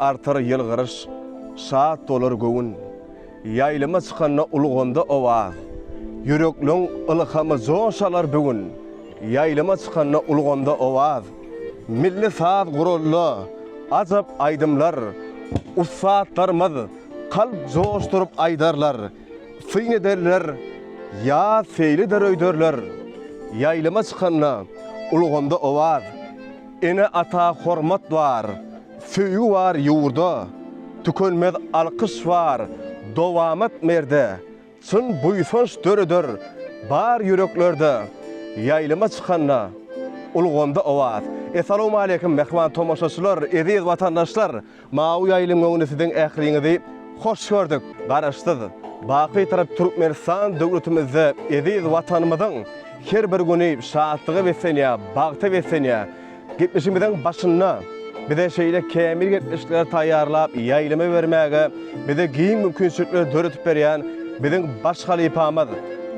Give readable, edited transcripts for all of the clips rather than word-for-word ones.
artar ýylgyryş, şat bolar göwün. Ýaýlyma çykanda ulgamda owaz, Ýürekleň ylhamy joş alar bu gün. Ýaýlyma çykanda ulgamda owaz, Milli saz guralda ajap aýdymlar, Ussatlarymyz kalp joşduryp aýdarlar. Syn ederler, ýaz seýlidir öýderler. Ýaýlyma çykanda ulgamda owaz, Ene-ata hormat bar, söýgi bar ýurda, Tükenmez alkyş bar dowamat merde, Çyn buýsanç döreder bar ýüreklerde, Ýaýlyma çykanda ulgamda owaz. Essalawmaleýkim mähriban tomaşaçylar, eziz watandaşlar! Mawy ýaýlym öňünde siziň ähliňizi hoş gördük. Garaşsyz, baky Bitarap Türkmenistan döwletimizde eziz Watanymyzyň her bir güni şatlyga beslenýär, bagta beslenýär. Gepleşigimiziň başynda bize şeýle kämil gepleşikleri taýýarlap ýaýlyma bermäge bize giň mümkinçilikleri döredip berýän biziň baş halypamyz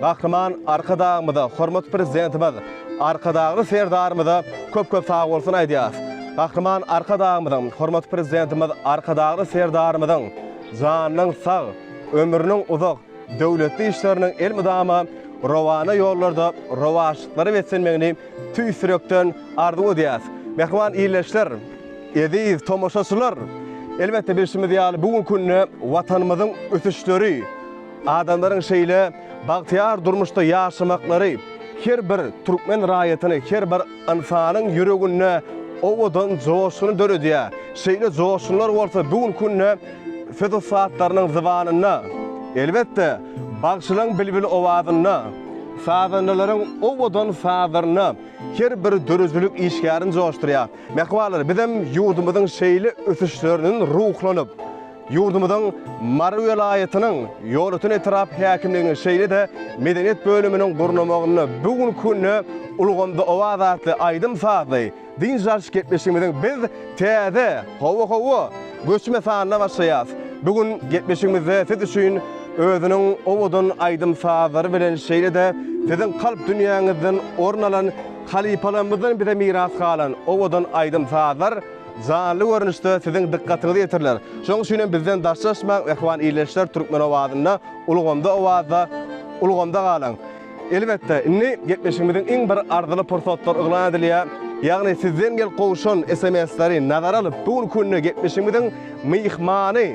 Gahryman Arkadagymyza, hormatly Prezidentimiz Arkadagly Serdarymyza köp-köp sagbolsun aýdýarys. Gahryman Arkadagymyzyň, hormatly Prezidentimiz Arkadagly Serdarymyzyň janynyň sag, ömrüniň uzak, döwletli işleriniň elmydama rowana ýollarda rowaçlyklara beslenmegini tüýs ýürekden arzuw edýäris. Mähriban ildeşler, eziz tomaşaçylar! Elbetde, bilşimiz ýaly, bu günki günde Watanymyzyň ösüşleri, Adamlaryň şeýle bagtyýar durmuşda ýaşamaklary her bir türkmen raýatyny, her bir ynsanyň ýüreginde owadan joşguny döredýär. Şeýle joşgunlar bolsa bu günki günde söz ussatlarynyň zybanynda, elbetde, bagşylaryň bilbil owazynda, sazandalaryň owadan sazlarynda her bir döredijilik işgärini joşdurýar. Mähribanlar, bizem ýurdumyzyň şeýle ösüşlerinden ruhlanyp, Ýurdumyzyň Mary welaýatynyň Ýolöten etrap häkimliginiň şeýle-de medeniýet bölüminiň gurnamagynda bu günki günde Ulgamda owaz atly aýdym-sazly dynç alyş gepleşigimiziň biz täze, hawa-hawa, göçme sanyna başlaýarys. Bu gün gepleşigimizde siz üçin özüniň owadan aýdym-sazlary bilen şeýle-de siziň kalp dünýäňizden orun alan halypalarymyzdan bize miras galan owadan aýdym-sazlar janly görnüşde siziň dykgatyňyza ýetiriler. Şonuň üçin hem bizden daşlaşmaň, mähriban ildeşler, Türkmen owazynda, ulgamda owazda, ulgamda galyň. Elbetde, indi gepleşigimiziň iň bir arzyly pursatlary yglan edilýär. Ýagny sizden gelip gowşan SMS-leri nazara alyp, bu günki günde gepleşigimiziň myhmany,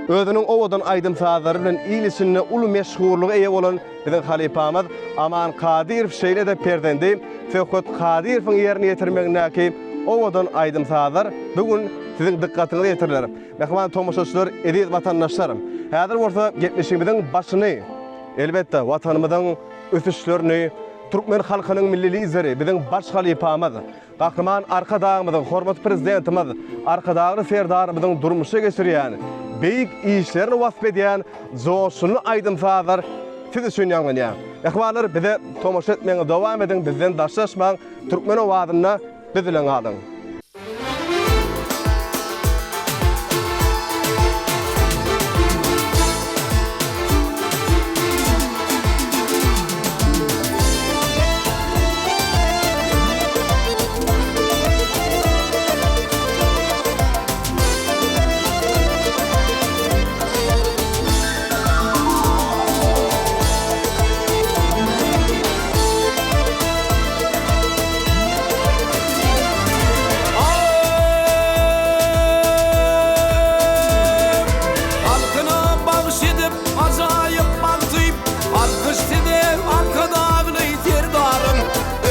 Özüniň owadan aýdym-sazlary bilen il içinde uly meşhurlyga eýe bolan biziň halypamyz Aman Kadyrow şeýle-de perzendi Söhbet Kadyrowyň ýerine ýetirmegindäki owadan aýdym-sazlar bu gün siziň dykgatyňyza ýetiriler. Mähriban tomaşaçylar, eziz watandaşlar! Häzir bolsa gepleşigimiziň başyny, elbetde, Watanymyzyň ösüşlerini, türkmen halkynyň Milli Lideri, biziň baş halypamyz, Gahryman Arkadagymyzyň, hormatly Prezidentimiz Arkadagly Serdarymyzyň durmuşa geçirýän beýik işlerini wasp edýän joşgunly aýdym-sazlar siz üçin ýaňlanýar. Mähribanlar, bize tomaşa etmegiňizi dowam ediň, bizden daşlaşmaň, Türkmen owazynda biz bilen galyň! Halkyna bagş edip ajaýyp bagty, Alkyş size Arkadagly Serdarym!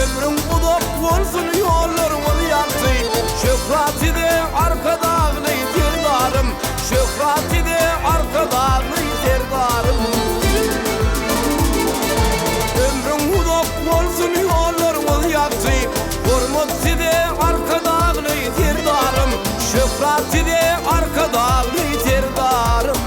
Ömrüň uzak bolsun ýollaryňyz ýagty, Şöhrat size Arkadagly Serdarym! Şöhrat size Arkadagly Serdarym! Ömrüň uzak bolsun ýollaryňyz ýagty, Hormat size Arkadagly Serdarym! Şöhrat size Arkadagly Serdarym!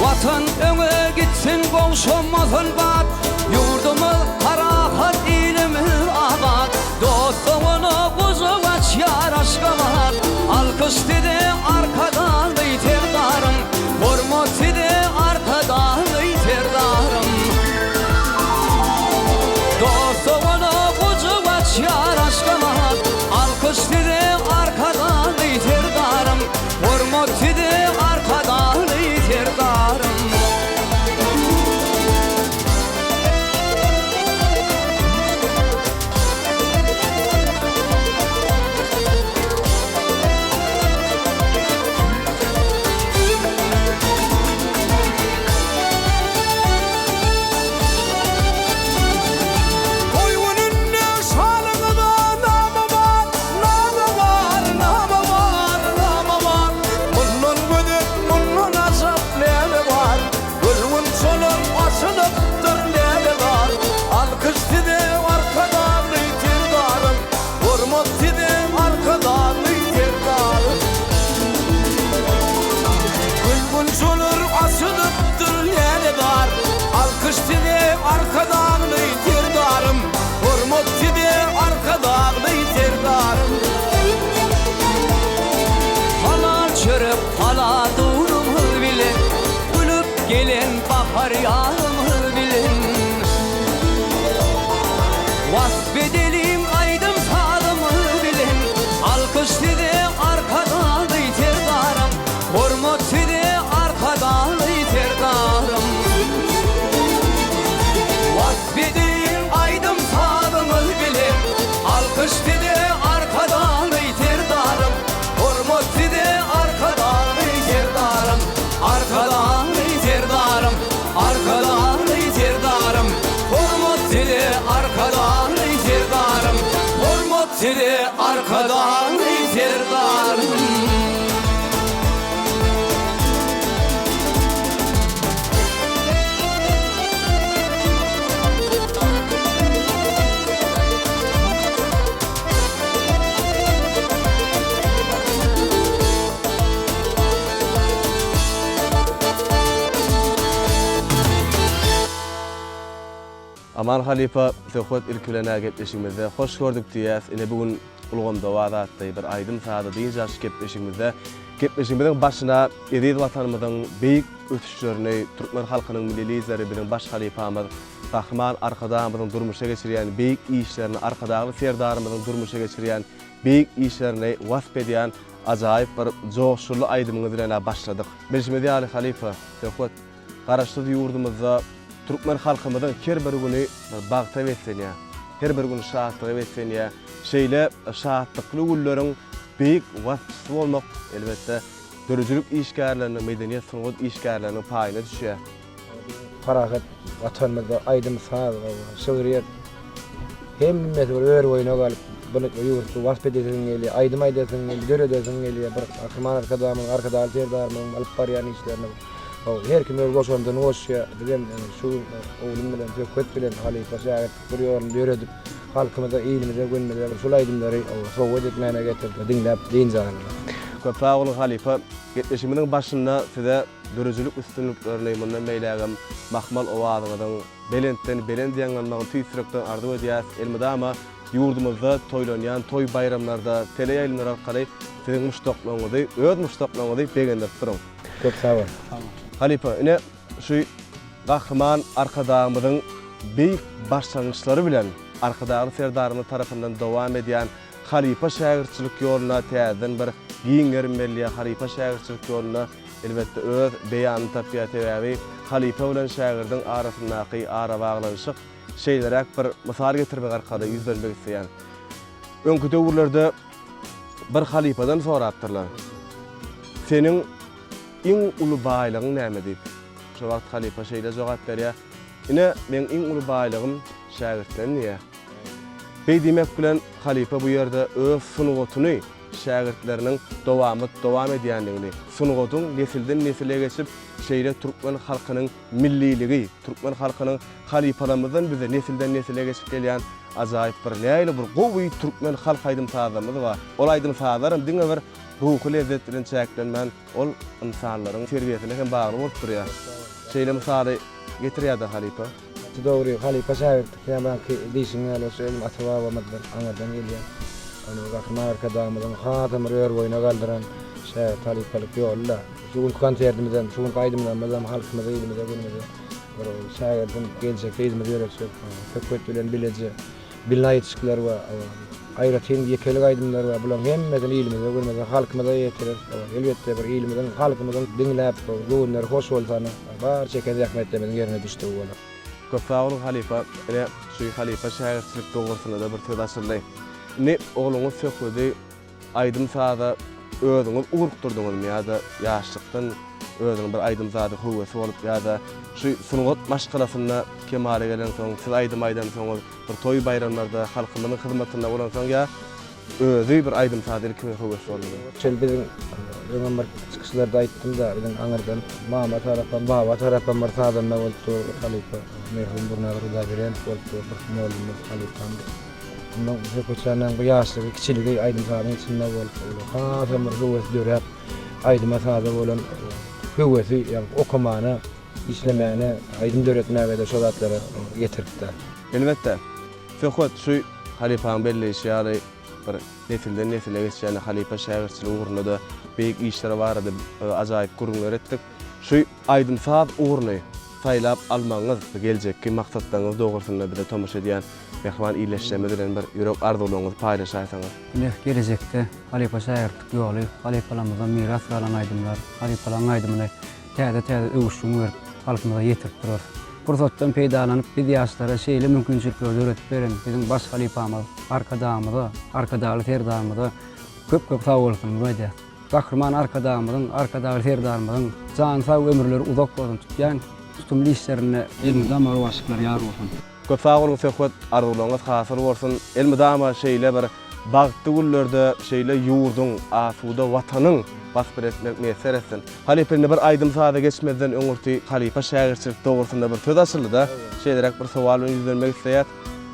Watan öňe gitsin gowşamasyn bat, Ýurdumyz parahat ilimiz abat, Dost dogana gujak açýar Aşgabat. Alkyş size Arkadagly Serdarym, Hormat size Arkadagly Serdarym. Dost dogana gujak açýar. Hormat size Arkadagly Serdarym. Toý gününde şalyňyza nama bar, nama bar, nama bar, nama bar. Mundan gözel, mundan ajap näme bar? Gül-gunçalar açylypdyr lälezar. Alkyş size Arkadagly Serdarym, Hormat size Arkadagly Serdarym. Gül-gunçalar açylypdyr lälezar. Alkyş size Arkadagly Serdarym, Hormat size Arkadagly Serdarym. Halal çörek, halal unumyz bilen, Gülüp gelen bahar ýazymyz bilen. Wasp edeliň aýdym-sazymyz bilen, Alkyş size Arkadagly Serdarym, Hormat size Arkadagly Serdarym. Wasp edeýin aýdym-sazymyz bilen, Alkyş size Arkadagly Serdarym, Hormat size Arkadagly Serdarym, Arkadagly Serdarym, Arkadagly Serdarym, Hormat size Arkadagly Serdarym, Hormat size Arkadagly Serdarym. Aman halypa söhbet ilki bilen-ä gepleşigimizde hoş gördük diýýäs. Ine bu gün Ulgam Dowaz atly bir aýdym-sazly dynç alyş gepleşigimizde gepleşigimiziň başyna eziz Watanymyzyň beýik ösüşlerini türkmen halkynyň Milli Lideri biziň baş halypamyz Gahryman Arkadagymyzyň durmuşa geçirýän beýik işlerini Arkadagly Serdarymyzyň durmuşa geçirýän beýik işlerini wasp edýän ajaýyp bir joşgunly aýdymyňyz bilen-ä başladyk. Bilşimiz ýaly halypa, söhbet Garaşsyz ýurdumyzda türkmen halkymyzyň her bir güni bir bagta beslenýär, her bir güni şatlyga beslenýär. Şeýle şatlykly günleriň beýik waspçysy bolmak, elbetde, döredijilik işgärleriniň, medeniýet-sungat işgärleriniň paýyna düşýär. Parahat Watanymyzda aýdym-saz, şygryýet hemmesi bir ör-boýuna galyp, bu ýurtda wasp edesiň gelýär, aýdym aýdasyň gelýär, döredesiň gelýär. Bir Gahryman Arkadagymyzyň, Arkadagly Serdarymyzyň alyp barýan işlerini Her kim öz goşandyny goşýar. Bizem şu gün oglum bilen, Söhbet bilen halypa şägirtlik bir ýoluny döredip, halkymyza, ilimize, günümize bir şul aýdymlary sowgat etmäne getirdik. Diňläp dynç alynlar. Köp sag boluň halypa. Gepleşigimiziň başynda size döredijilik üstünliklerini, mundan beýlägem mahmal owazyňyzyň belentden belent ýaňlanmagyny tüýs ýürekden arzuw edýäris. Elmydama ýurdumyzda toýlanýan toý-baýramlarda teleýaýlymlar arkaly siziň muşdaklaryňyzy, öz muşdaklaryňyzy begendirip duruň. Köp sag bol. Halypa, ine, şu Gahryman Arkadagymyzyň beýik başlangyçlary bilen Arkadagly Serdarymyz tarapyndan dowam edýän halypa-şägirtçilik ýoluna täzeden bir giň gerim berilýär. Halypa-şägirtçilik ýoluna, elbetde, öz beýanyny tapýar. Sebäbi halypa bilen şägirdiň arasyndaky arabaglanyşyk şeýleräk bir mysal getirmek arkaly ýüzlenmek isleýän. Öňki döwürlerde bir halypadan sorapdyrlar. Seniň iň uly baýlygyň näme diýip. Şo wagt halypa şeýle jogap berýär, Ine, meň iň uly baýlygym şägirtlerim diýýär. Beý diýmek bilen halypa bu ýerde öz sungatyny şägirtleriniň dowamat dowam edýändigini, sungatyň nesilden-nesile geçip, şeýle türkmen halkynyň milliligi, türkmen halkynyň halypalarymyzdan bize nesilden-nesile geçip gelýän ajaýyp bir nähili bir gowy türkmen halk aýdym-sazlarymyz bar. Ol aýdym-sazlaram diňe bir ruhy lezzet bilen çäklenmän, ol ynsanlaryň terbiýesine hem bagly bolup durýar. Şeýle mysaly getirýär-de halypa. Gaty dogry, halypa şägirtlik nämäki diýşiň ýaly şu elm ata-babamyzdan aňyrdan gelýän, ony Gahryman Arkadagymyzyň hasam bir ör-boýuna galdyran şägirt halypalyk ýoly-da. Şu günki konsertimizem, şu günki aýdymlarymyzam halkymyza, ilimize, günümize bir şägirdiň geljekde yzymyzy ýöretjek söhbet bilen bileje bina ýetişikler we. Aýratyn ýekelik aýdymlar bar. Bularyň hemmesini ilimize, günümize, halkymyza ýetireris. Elbetde bir ilimiziň, halkymyzyň diňläp, göwünleri hoş bolsa, ana, bar çeken zähmetlerimiziň ýerine düşdügi bolar. Köp sag boluň halypa. Ine, şu halypa şägirtçilik dogrusynda-da bir söz açyldy. Indi ogluňyz Söhbedi aýdym-saza özüňiz ugrukdyrdyňyzmy ýa-da ýaşlykdan özüniň bir aýdym-saza höwesi bolup ýa-da şu sungat maşgalasynda kemala gelensoň, siz aýdym aýdansoňyz, bir toý-baýramlarda halkymyzyň hyzmatynda bolansoň ýa özi bir aýdym-saza ilki bilen höwesli boldumy? Şeýle biziň öňem bir çykyşlarda aýtdym-da, biziň aňyrdan mama tarapam, baba tarapam bir sazanda bolup dur, halypa merhum Burnazar Hudaýberenow bolup dur, bir mollumyz, halypamyz. Ondan Söhbetjanyň bu ýaşlygy, kiçiligi aýdym-sazyň içinde bolup, hasam bir höwesi döräp, aýdyma-saza bolan höwesi, ýagny okamana, işlemäne, aýdym döretmäge-de şo zatlara getiripdir. Elbetde, Söhbet şu halypaň belleýşi ýaly bir nesilden-nesile geçýän halypa-şägirtçilik ugrunda-da beýik işler barada ajaýyp gürrüňler etdik. Şu aýdym-saz ugruny saýlap almagyňyz, geljekki maksatlaryňyz dogrusynda bize tomaşa edýän mähriban ildeşlerimiz bilen bir ýürek arzuwlaryňyzy paýlaşaýsaňyz. Ine, gelejekde halypa-şägirtlik ýoly, halypalarymyzdan miras galan aýdymlar, halypalaryň aýdymyny täze-täze öwüşgin berip, halkymyza ýetirip durarys. Pursatdan peýdalanyp, biz ýaşlara şeýle mümkinçilikleri döredip beren biziň baş halypamyz Arkadagymyza, Arkadagly Serdarymyza köp-köp sagbolsunymyzy aýdýarys. Gahryman Arkadagymyzyň, Arkadagly Serdarymyzyň jany sag, ömürleri uzak bolsun, tutýan tutumly işlerinde elmydama rowaçlyklar ýar bolsun! Köp sag boluň Söhbet arzuwlaryňyz hasyl bolsun elmydama şeýle bir bagtly günlerde şeýle ýurduň asuda watanyň waspyny etmek miýesser etsin. Halypa indi bir aýdym saza geçmezden öňürti halypa şägirtçilik dogrusynda bir söz açyldyda şeýleräk bir sowal bilen ýüzlenmek isleýäs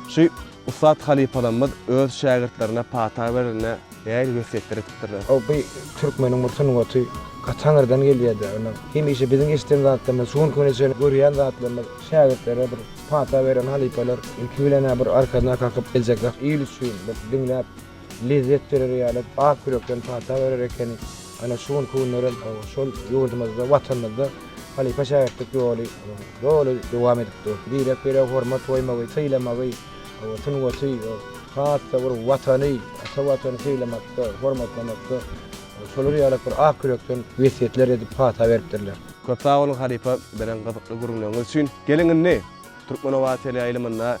şu Ussat halypalarymyz öz şägirtlerine pata berende nähili wesýetler edipdirler? O bi türkmeniň bir sungaty gaty aňyrdan gelýärdi. Ony hemişe biziň eşiden zatlarymyz, şu günki güne çenli görýän zatlarymyz şägirtlere bir pata beren halypalar ilki bilen-ä bir arkasyna kakyp geljekler. Il üçin bir diňläp lezzet berer ýaly ak ýürekden pata berer ekeni. Ana şu günki günlerem şol ýurdumyzda, Watanymyzda halypa-şägirtlik ýoly doly dowam edip dur. Birek-birege hormat goýmagy, sylamagy, sungaty, has-da bir Watany, ata Watany sylamakda, hormatlamakda şolar ýaly bir ak ýürekden wesýetler edip pata beripdirler. Köp sag boluň halypa beren gyzykly gürrüňleriňiz üçin. Geliň indi Türkmen owazy teleýaýlymynda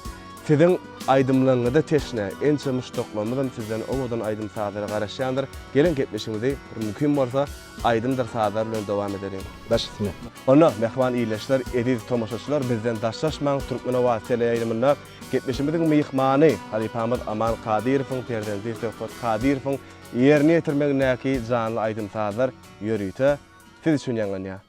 siziň aýdymlaryňyza teşne ençe muşdaklarymyzam sizden owadan aýdym-sazlara garaşýandyr. Geliň gepleşigimizi bir mümkin bolsa aýdymdyr sazlar bilen dowam edeliň. Baş üstüne. Onda, mähriban ildeşler, eziz tomaşaçylar bizden daşlaşmaň Türkmen owazy teleýaýlymynda gepleşigimiziň myhmany halypamyz Aman Kadyrowyň perzendi Söhbet Kadyrowyň ýerine ýetirmegindäki janly aýdym-sazlar ýörite siz üçin ýaňlanýar.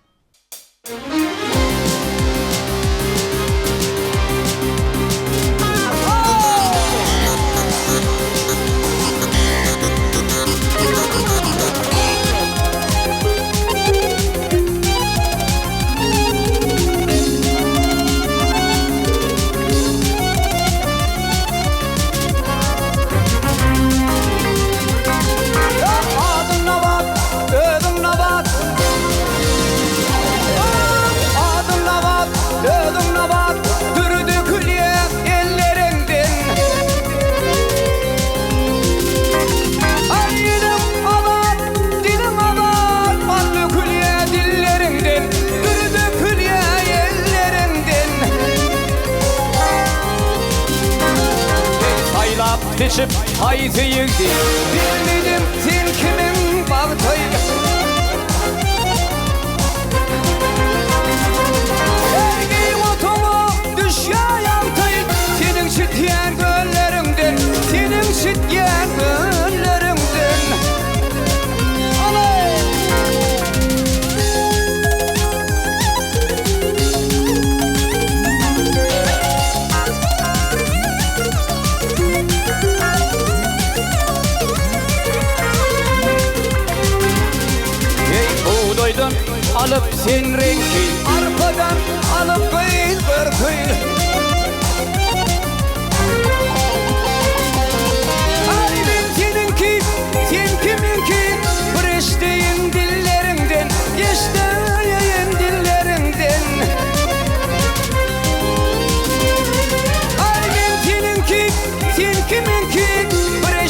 Adyň Nabat, özüň Nabat. Adyň Nabat, özüň Nabat. Dür dökülýär elleriňden. Aý iliň azat, diliň azat. Bal dökülýär dilleriňden. Dür dökülýär elleriňden. Saýlap seçip haýsy ýigdi Bilmedim sen kimiň bagty Her giň otaga düşýär ýagty Seniň çitýän gölleriňden Seniň çitýän gölleriňden Alay! Eý, bugdaýdan alyp sen reňki, Arpadan alyp gyz görki. Aý, men seniňki, sen kimiňki, Bir eşdeýin dilleriňden, Eşdeýin dilleriňden. Aý, men seniňki, sen kimiňki, Bir.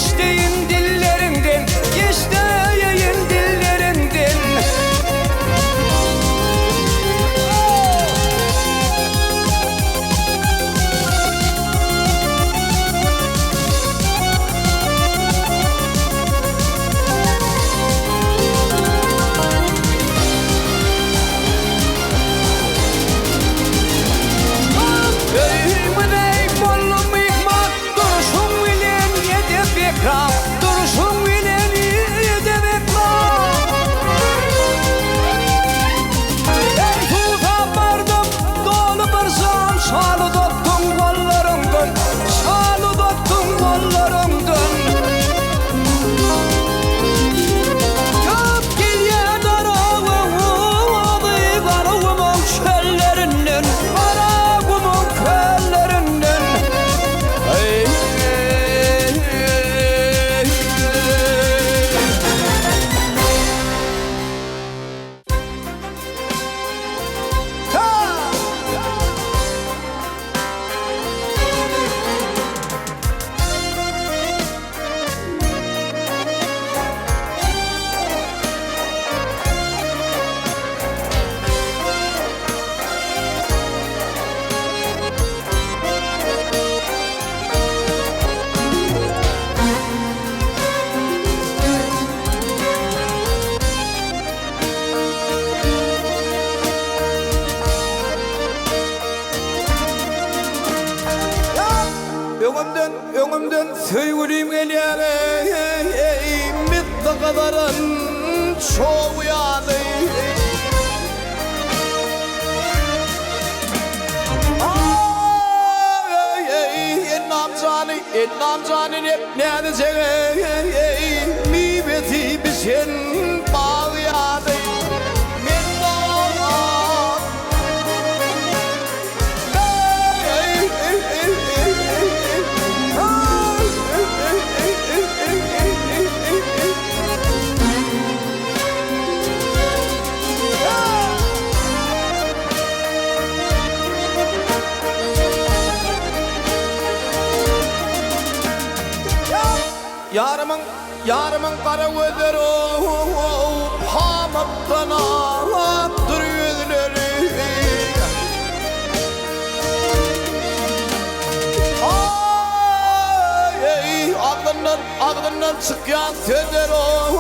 Garagözden söýgülim gelýär eý, Misli gyzaran çog ýaly. Aý, Ennam jany, Ennam jany nep näzijek eý, Miwesi bişen bag ýaly. Men daga. Ýarymyň, ýarymyň gara gözleri ow, pamykdan akdyr ýüzleri. Aý, agzyndan, agzyndan çykýan sözler ow,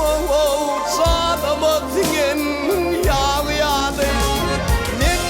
janyma siňen ýag ýaly. Men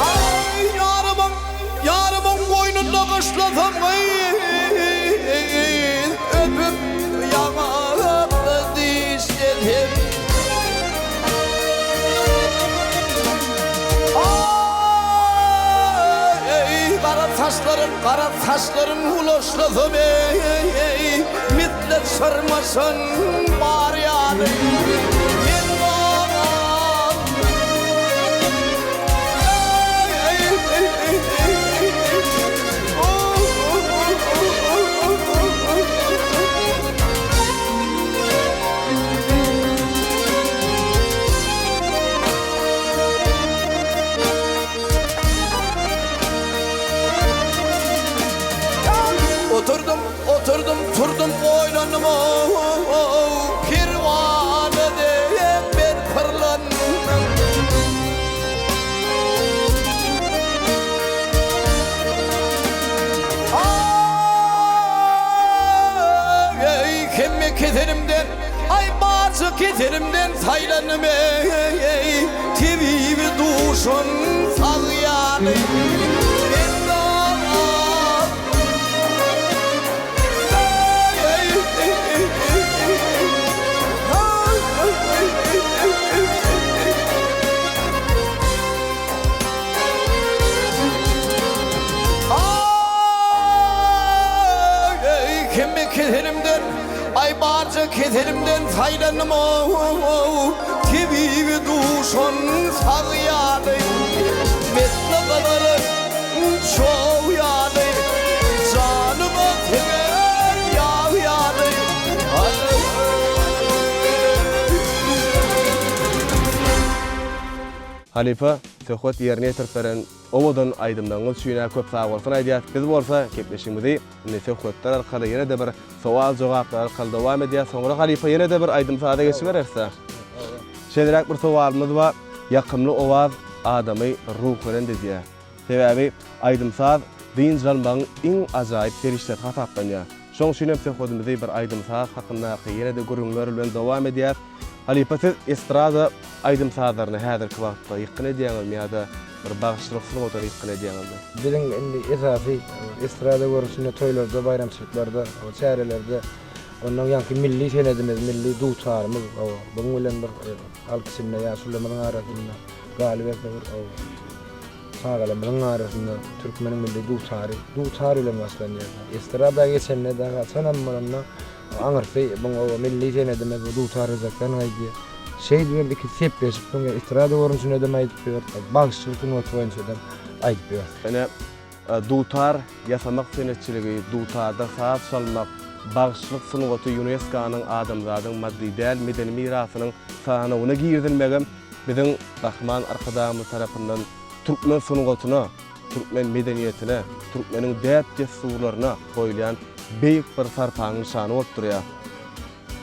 Aý, ýarymyň, ýarymyň goýnunda gyşlasam gyz, öpüp ýaňakda dişlesem. Aý, gara saçlaryn, gara saçlaryn ulaşlasam eý, misli çyrmaşan bar ýaly. Men Oturdum, oturdum, turdum, oýlandym, o-o-o, Perwana dek men pyrlandym. Aý, hemme keselimden, aý, barça keselimden saýlandym, eý, tebibi duşan sag ýaly. Men Aý, hemme keselimden, aý, barja keselimden saýlandym-ow, tebibi duşan sag ýaly, mesli gyzylyp çog ýaly, janyma siňen ýag ýaly. Halypa, söhbet ýerine ýetirip beren owadan aýdymlaryňyz üçin-ä köp sagbolsun aýdýas. Biz bolsa gepleşigimizi indi söhbetler arkaly ýene-de bir sowal-jogaplar arkaly dowam edýäs. Soňra halypa ýene-de bir aýdym-saza geçibereris-dä. Şeýleräk bir sowalymyz bar, Ýakymly owaz adamy ruhubelent edýär. Sebäbi aýdym-saz dynç almagyň iň ajaýyp serişdesi hasaplanýar. Şonuň üçin hem söhbedimizi bir aýdym-saz hakyndaky ýene-de gürrüňler bilen dowam edýäs. Halypa siz estrada aýdym-sazlaryna häzirki wagtda ýykgyn edýäňizmi ýa-da bir bagşyçylyk sungatyna ýykgyn edýäňizmi? Biziň indi esasy estrada görnüşinde toýlarda, baýramçylyklarda, çärelerde ondan ýaňky milli senedimiz, milli dutarymyz, buň bilen bir halk içinde, ýaşulularymyzyň arasynda, galyberse bir çagalarymyzyň arasynda türkmeniň milli dutary, dutar bilen başlanýar. Estrada geçende dagy haçanam bolanda Aňyrsy bu oba milli senedimiz bu dutar gyjakdan gaýdýar. Şeýdibem ikisi sepleşip soň estrada görnüşindedem aýdyp ýör, bagşyçylyk sungaty boýunçadam aýdyp ýör. Ine, dutar ýasamak senetçiligi, dutarda saz çalmak. Bagşylyk sungaty Ýunesko-nyň adamzadyň maddy däl medeni mirasynyň sanawyna girizilmegem biziň Gahryman Arkadagymyz tarapyndan türkmen sungatyna, türkmen medeniýetine, türkmeniň däp-dessurlaryna goýulýan beýik bir sarpanyň nyşany bolup durýar.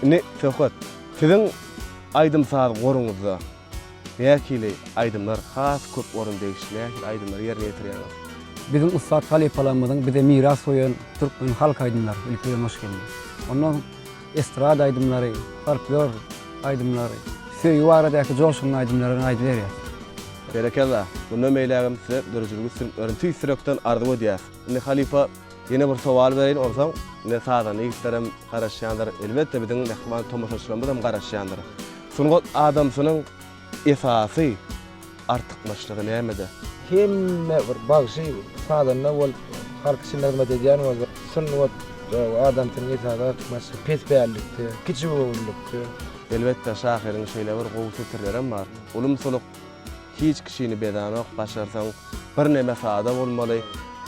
Indi Söhbet, siziň aýdym-saz goruňyzda nähili aýdymlar has köp orun degişli, nähili aýdymlary ýerine ýetirýäňiz? Biziň ussat halypalarymyzyň bize miras goýan türkmen halk aýdymlary ilki bilen hoş geldi. Ondan estrada aýdymlary, folklor aýdymlary, söýgi baradaky joşgunly aýdymlary aýdyberýäs. Berekella! Mundan beýlägem size döredijilik üstünliklerini tüýs ýürekden arzuw edýäs. Indi halypa ýene bir sowal bereýin, onsoň indi sazanda ýigitlerem garaşýandyr, elbetde biziň mähriban tomaşaçylarymyzam garaşýandyr. Sungat adamsynyň esasy artykmaçlygy nämede? Hemme bir bagşy, sazanda bolup halk içinde hyzmat edýän bolsa, sungat adamsynyň esasy artykmaçlygy pespällikde, kiçigöwünlikde. Elbetde şahyryň şeýle bir gowy setirlerem bar. Ulumsylyk hiç kişini bezanok, başarsaň birneme sada bolmaly.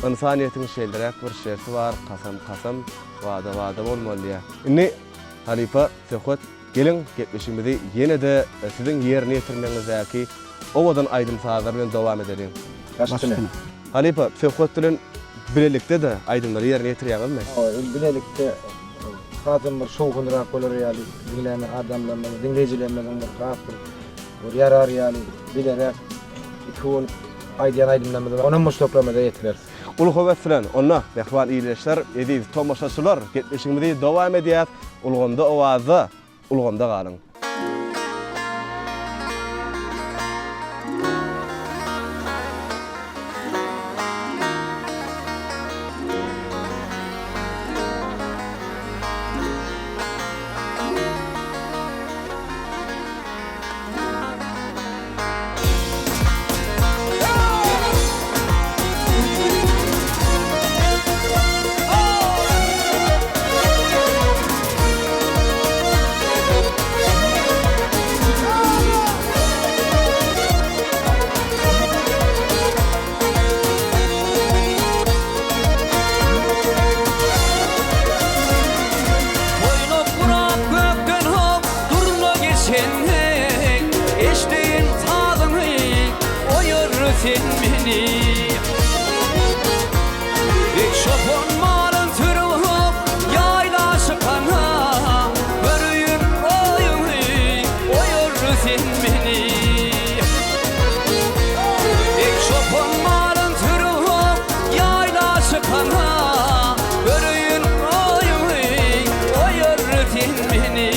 Ynsanyýetiň şeýleräk bir şerti bar, kasam kasam, wada wada bolmaly diýýär. Indi halypa söhbet Geliň, gepleşigimizi ýene-de siziň ýerine ýetirmegiňizdäki owadan aýdym-sazlar bilen dowam edeliň. Baş üstüne. Halypa, söhbet bilen bilelikde-de aýdymlary ýerine ýetirýäňizmi? Hawa, bilelikde hasam bir şowhunlyrak bolar ýaly, diňlän adamlarymyzyň, diňleýjilerimiziň bir has bir bir ýarar ýaly, bileräk iki bolup aýdýan aýdymlarymyz bar, onam muşdaklarymyza ýetireris. Uly höwes bilen, onda, mähriban ildeşler, eziz tomaşaçylar, gepleşigimizi dowam edýäs. Ulgamda owazda, ulgamda galyň! Toýnak gurap gökden hop durna geçendeň, Eşdeýin sazyňy, oýar sen meni. Dek çopan malyn sürüp hop ýaýla çykanda, Göreýin roýuňy, oýar sen meni. Dek çopan malyn sürüp hop ýaýla çykanda, Göreýin roýuňy, oýar sen meni.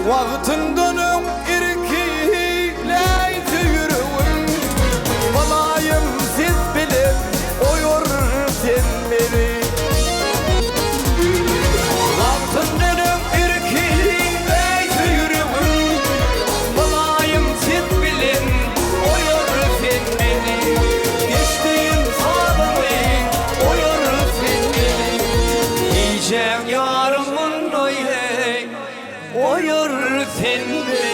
Wagtyndan öň irkiläýse ýüregim, Mylaýym ses bilen oýar sen meni. Wagtyndan öň irkiläýse ýüregim, Mylaýym ses bilen oýar sen meni. Geçdigiň sazyňy oýar sen meni. Gijäň ýarymynda eý, Oýar sen meni.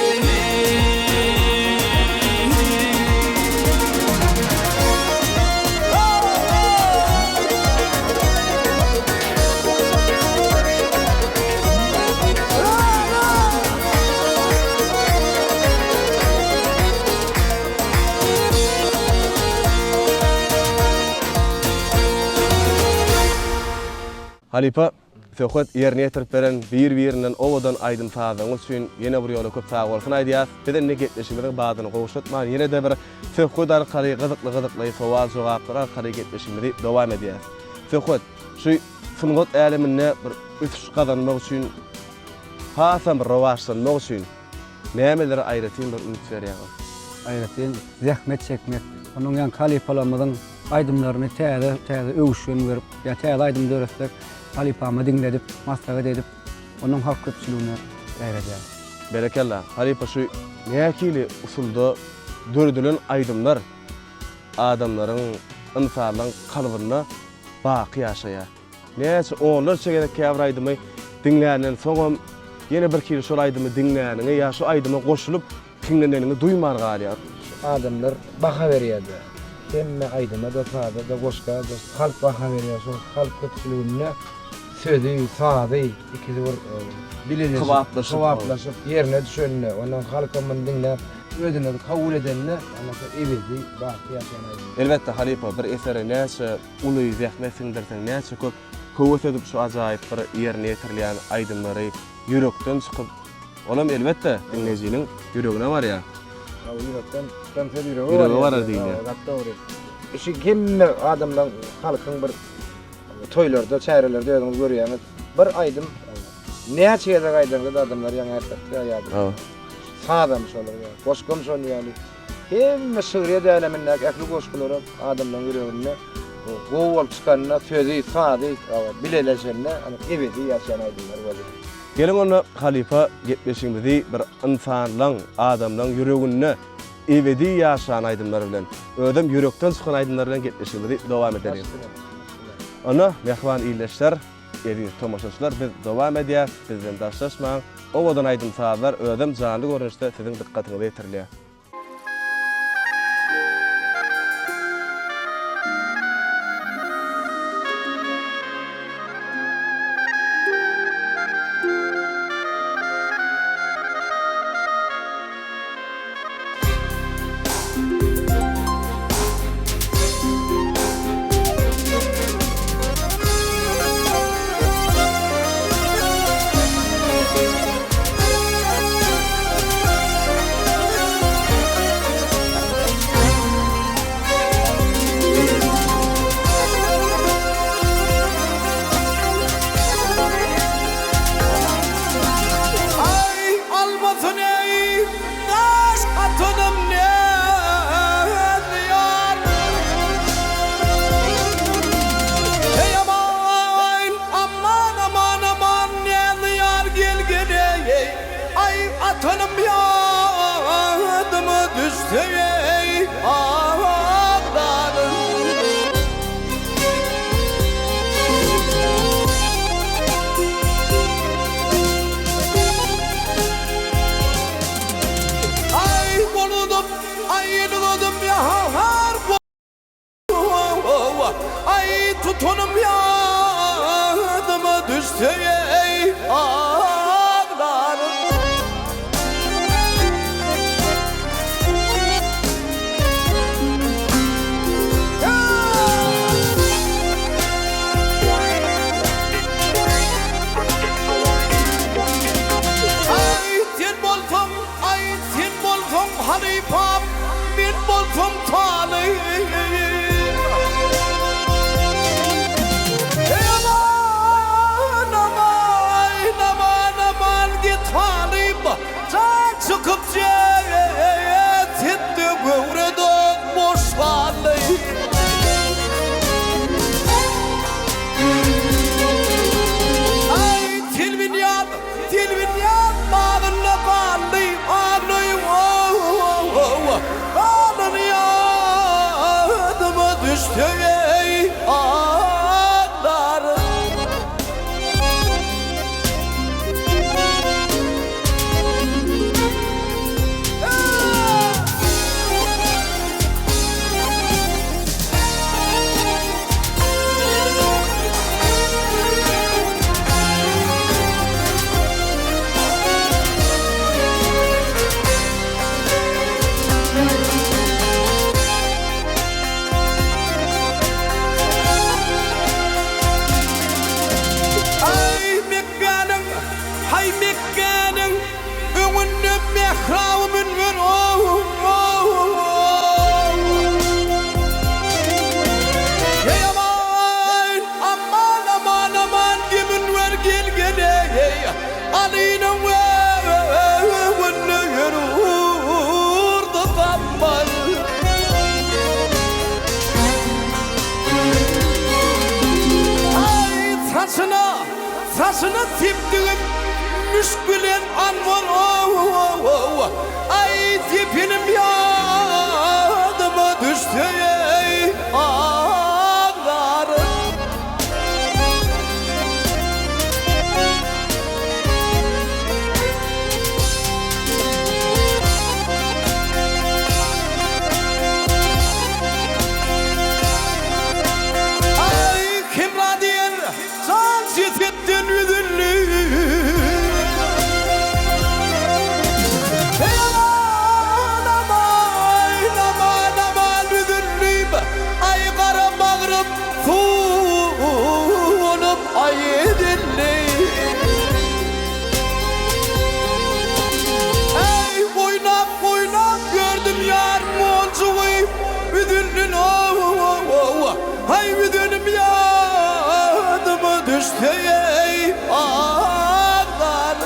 Halypa, Söhbet ýerine ýetirip beren bir-birinden owadan aýdym-sazlaryňyz üçin ýene bir ýola köp sagbolsun aýdýas. Biz indi gepleşigimiziň badyny gowşatman ýene-de bir söhbet arkaly gyzykly-gyzykly sowal-jogaplar arkaly gepleşigimizi dowam edýäs. Söhbet, şu sungat äleminde bir ösüş gazanmak üçin hasam bir rowaçlanmak üçin Nämelere aýratyn bir üns berýäňiz? Aýratyn zähmet çekmek. Onuň ýaňky halypalarymyzyň aýdymlaryny täze täze öwüşgin berip, ýa täze aýdym döretsek, halypama diňledip, maslahat edip, onuň halk köpçüligine ýaýradýarys. Berekella. Halypa şu nähili usulda döredilen aýdymlar adamlaryň, ynsanlaryň kalbynda baky ýaşaýar. Näçe onlarça gezek käbir aýdymy diňländen soňam ýene birhili şol aýdymy diňläniňi ýa şu aýdyma goşulyp hiňleneniňi duýman galýar. Şu adamlar baha berýärde. Hemme aýdyma-da, saza-da, goşga-da halk baha berýär. Şol halk köpçüliginde sözi, sazy ikisi bir bileleşip, Kybaplaşyp. kybaplaşyp ýerine düşende, ondan halkam muny diňläp özüne kabul edende, ondan soň ebedi baky ýaşaýan aýdym. Elbetde halypa bir esere näçe uly zähmet siňdirseň, näçe köp höwes edip şu ajaýyp bir ýerine ýetirilýän aýdymlary ýürekden çykyp, olam elbetde diňleýjiniň ýüregine barýar. Hawa, ýürekden çykan söz ýürege Ýürege barar diýilýär. Hawa, gaty dogry. Şu hemme adamlaň, halkyň bir toýlarda, çärelerde özüňiz görýäňiz, bir aýdym näçe gezek aýdaňda-da adamlar ýaňy ýatlatýar ýadyna. Hawa. Sazam şolar ýaly, goşgam şonuň ýaly. Hemme şygryýet älemindäki ähli goşgularam adamlaryň ýüreginde gowy bolup çykanda, sözi, sazy bileleşende ebedi ýaşaýan aýdymlar bolýar. Geliň onda halypa gepleşigimizi bir ynsanlaň, adamlaň ýüreginde ebedi ýaşan aýdymlar bilen, özem ýürekden çykan aýdymlar bilen gepleşigimizi dowam edeliň. Onda mähriban ildeşler, eziz tomaşaçylar biz dowam edýäs, bizden daşlaşmaň. Owadan aýdym-sazlar özem janly görnüşde siziň dykgatyňyza ýetirilýär. Aý almasyn eý daş atanym näzli-ýar. Eý aman, aman, aman, aman näzli-ýar gel gel eý. Aý atanym ýadyma düşse eý aglaryn. Aý boludym, aý duludym ýar Aý tutanym ýadyma düşse eý aglaryn. Aý sen bolsaň, aý sen bolsaň halypam, men bolsam talyp. Eý aman, aman, aman, aman git halyp. Saçyna sepdigim müşk bilen anbar ow Aý sepenim ýadyma düşse eý aglaryn. Aý Hemra diýen Jan jesetden üzüldi. Eý aman aman aman aman üzüldim. Aý gara bagrym suwunyp aý edildi. Eý oýnap oýnap gördüm ýar monjugy üzüldin ow Haý üzenim ýadyma düşse eý aglar.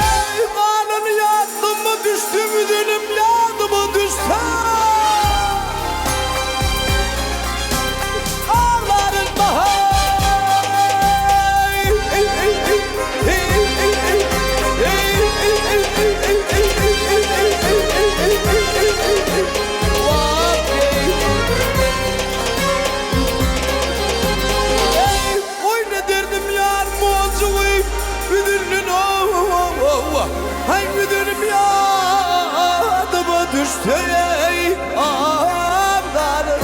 Eý galan ýadyma düşse üzenim ýadyma düşse. Aglaryn bahaý. Eý, oýna derdim ýar monjugy, üzüldin ow, haý üzülim ýadyma düşse eý, aglaryn.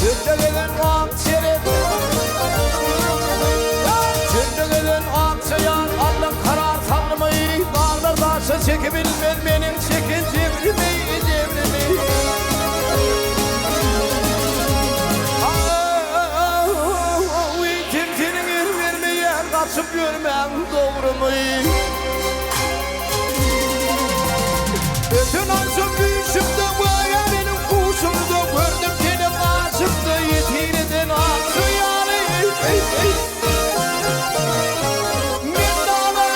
Çölde gezen ak çerez, Çölde gezen ak çaýan, Allan karar sabrymy, Daglar daşa çekibilmez meniň çeken jebrimi, jebrimi. Aý, kim seniň el bermeýän, gaçyp ýörmäň dogrymy. Öten agşam düýşümde göýä meniň huşumda gördüm seni gaşymda ýesir eden akja ýaly Men dala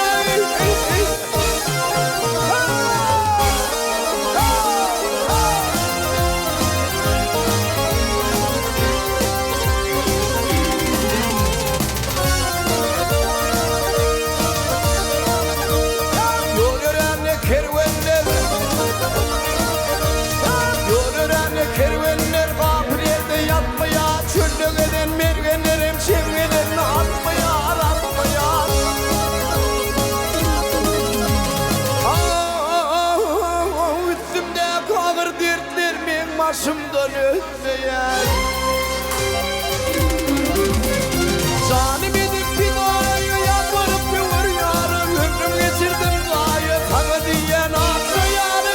Ýol ýörände kerwenler Ýol ýörände kerwenler Gapyl ýerde ýatmaýar Çölde gezen mergenlerem Çeňňelerini atmaýar, atmaýar Ah, üstümdäki agyr dertler meň başymdan ötmeýär. Janym edip pidaýa Ýalbaryp ýör ýara Ömrüm geçirdim zaýa Saňa diýýän akja ýary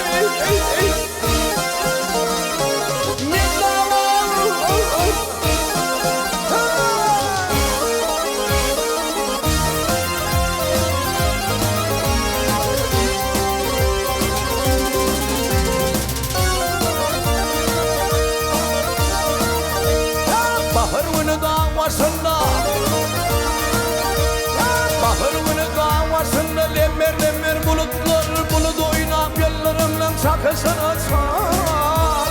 Men dawa. Bahar güni dag başynda Bahar güni dag başynda Lemmer-lemmer bulutlar Bulut oýnap ýyldyrymlaň çakyşyna çal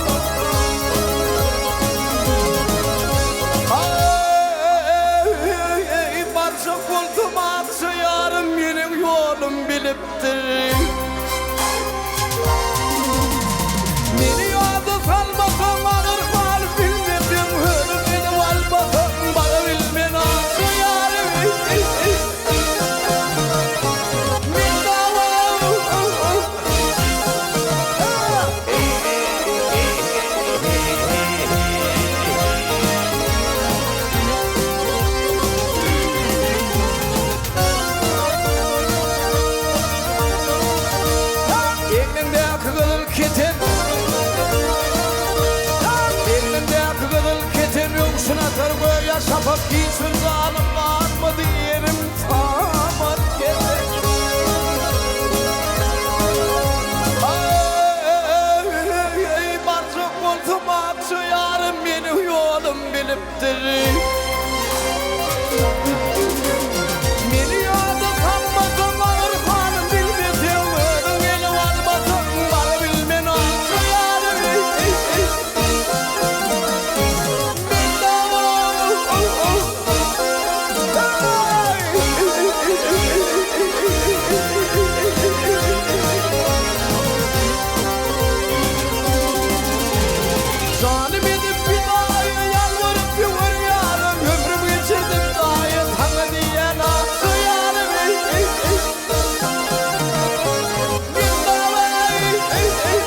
Aý, barjak bolsam akja ýarym Meniň ýolum bilipdir. Meni ýada salmasaň agyr galyp bilmezdim Hörüm edip almasaň bara bilmen akja ýarym Men dawa. ýatar göýä şapak hiç bir janym galmady ýerim samat gezek. Aý, barjak bolsam akja ýarym meniň ýolum bilipdir. Meni ýada salmasaň agyr halym bilmeseň özüň gelip almasaň barabilmen akja ýarym. Janym edip pidaýy ýalbaryp ýüwürýärin Ömrüm geçirdim daýy saňa diýýän akja ýarym eý eý eý Men dawaýy eý eý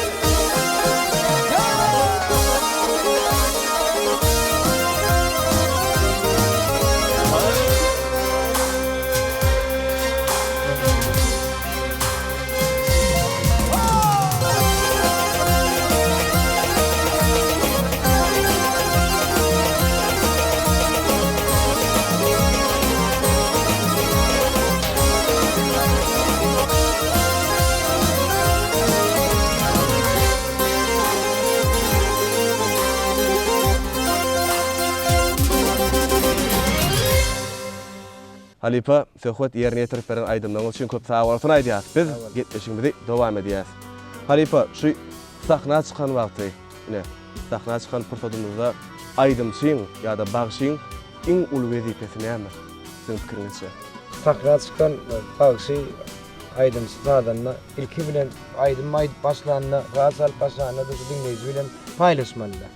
Halypa, söhbet ýerine ýetirip beren aýdymlaryňyz üçin köp sagbolsun aýdýas. Biz gepleşigimizi dowam edýäs. Halypa, şu sahna çykan wagty, ine, sahna çykan pursadymyzda aýdymçyň ýa-da bagşyň iň uly wezipesi näme, siziň pikiriňizçe? Sahna çykan bagşy Aýdymçy sazanda ilki bilen aýdym aýdyp başlanda, saz çalyp başlanda-da şu diňleýji bilen paýlaşmalyda.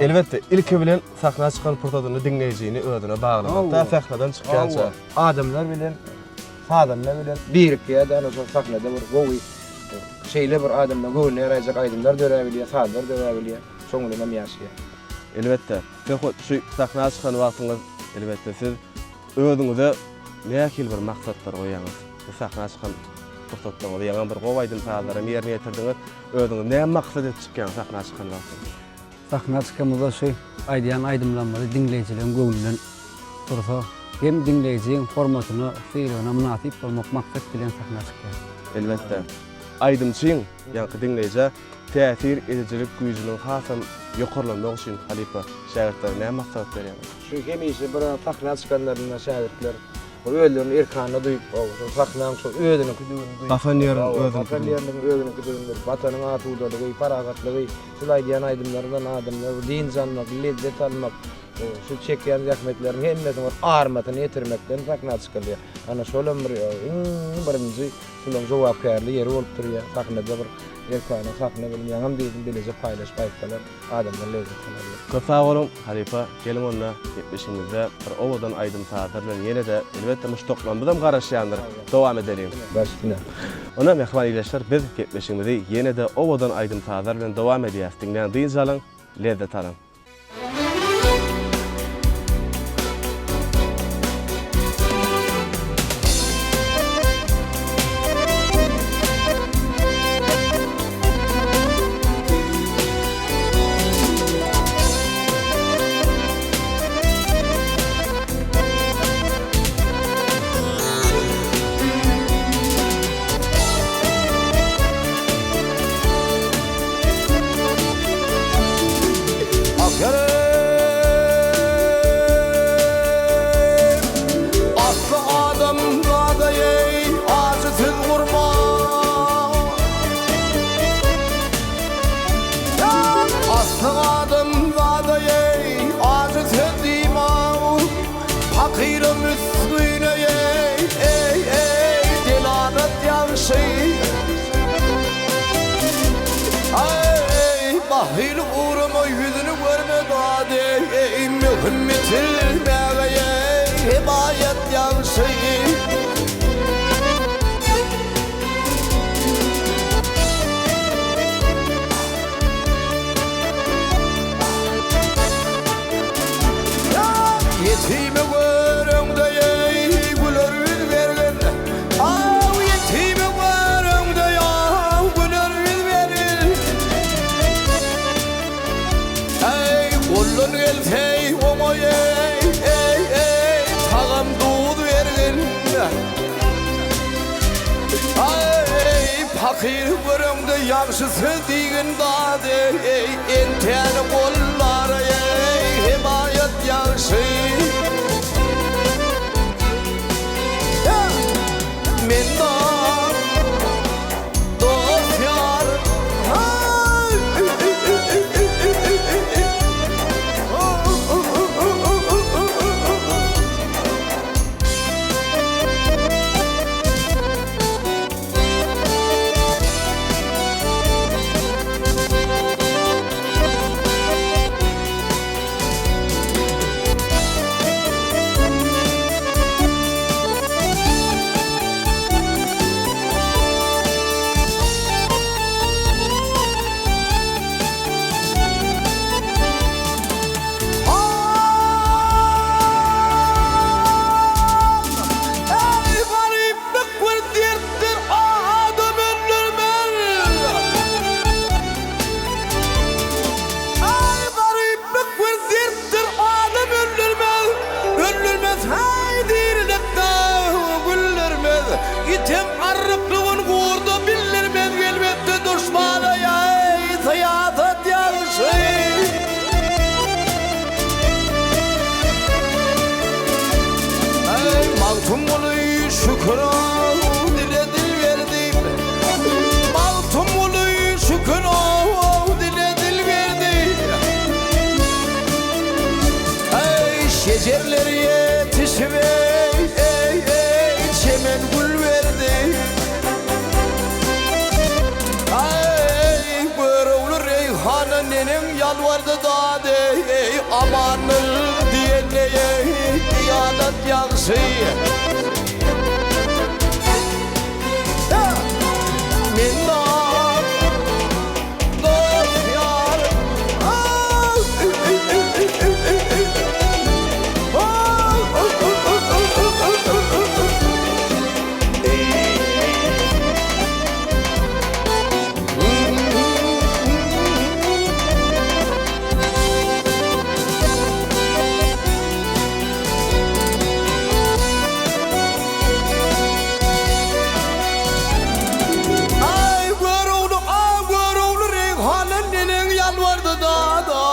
Elbetde, ilki bilen sahna çykan pursadynda diňleýjini özüne baglamak da, sahnadan çykýança. Adamlar bilen, sazanda bilen birikýär-de, ana şol sahnada bir gowy, şeýle bir adamlaryň göwnüne ýaraýjak aýdymlar döräbilýär, sazlar döräbilýär. Şoň bilen hem ýaşaýar. Elbetde. Söhbet, şu sahna çykan wagtyňyz, elbetde, siz Özüňize nähili bir maksatlar goýýaňyz? Bu sahna çykan pursatlaryňyzda ýaňam bir gowy aýdym-sazlaram ýerine ýetirdiňiz. Özüňiz näme maksat edip çykýaňyz sahna çykan wagtyňyz? Sahna çykamyzda şu aýdýan aýdymlarymyzy diňleýjileriň göwnünden tursa, hem diňleýjiň hormatyna, sylagyna mynasyp bolmak maksat bilen sahna çykýarys. Elbetde. Aýdymçyň, ýaňky diňleýjä täsir edijilik güýjüniň hasam ýokarlanmagy üçin halypa şägirtlere näme maslahat berýäňiz? Şu hemişe bir sahna çykanlarynda şägirtler bir özlerini erkana duýup, şol sahnaň şol özüniňkidigini duýup, Basan ýeriň özüniňkidigini. Basan ýeriniň özüniňkidigini bilip, Watanyň asudalygy, parahatlygy, şul aýdýan aýdymlardan adamlar bir dynç almak, lezzet almak, şu çekýän zähmetleriniň hemmesiniň bir armasyny ýetirmekden sahna çykylýar. Ana şolam bir iň birinji şularyň jogapkärli ýeri bolup durýar. Sahnada bir erkana sahna bilen ýaňam diýdim bileje paýlaşyp aýtsalar. Adamlar lezzet alarlar. Köp sag boluň halypa geliň onda gepleşigimizde bir owadan aýdym sazlar bilen ýenede elbetde muşdaklarymyzam garaşýandyr dowam edeliň. Baş üstüne. Onda mähriban ildeşler biz gepleşigimizi ýenede owadan aýdym sazlar bilen dowam edýäs diňläň dynç alyň lezzet alyň. Asly adam zada eý, ajy söz gurma. Asly adam zada eý, ajy söz diýma. Pakyra misgine eý, eý, eý, delalat ýagşy. Eý, bahyl ugruma ýüzüni görme dady, eý, möhüm bitirmäge eý, hemaýat ýagşy. Ýetimi göreňde eý, güler ýüz bergin. Aw, ýetimi göreňde ýaw, güler ýüz bergin. Eý, goldan gelse oňa eý. Ertiri göreňde ýagşy söz diýgin dady, eý, Entäni gollar, eý, hemaýat ýagşy. Men bar, dost ýar, Eý garyplyk bir dertdir adam öldürmez. Eý garyplyk bir dertdir adam öldürmez. Öldürmez heý dirilikde güldürmez. Item arryklygyn gurda bildirmez elbetde duşmana ýaý syýasat ýagşy. Eý, Magtymguly, şükür-ow, dile dil berdi. Magtymguly, şükür-ow, dile dil berdi. Eý, şejerler ýetişip, eý, eý, eý, çemen gül berdi. Eý, Görogly reýhana neneň ýalbardy dady, eý, Amanyl diýende, eý, diýanat ýagşy. Men bar, dost ýar, Aý Görogly, a Görogly Reýhana neneň ýalbardy dada,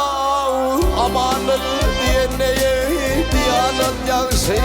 Amanyl diýende eý, diýanat ýagşy.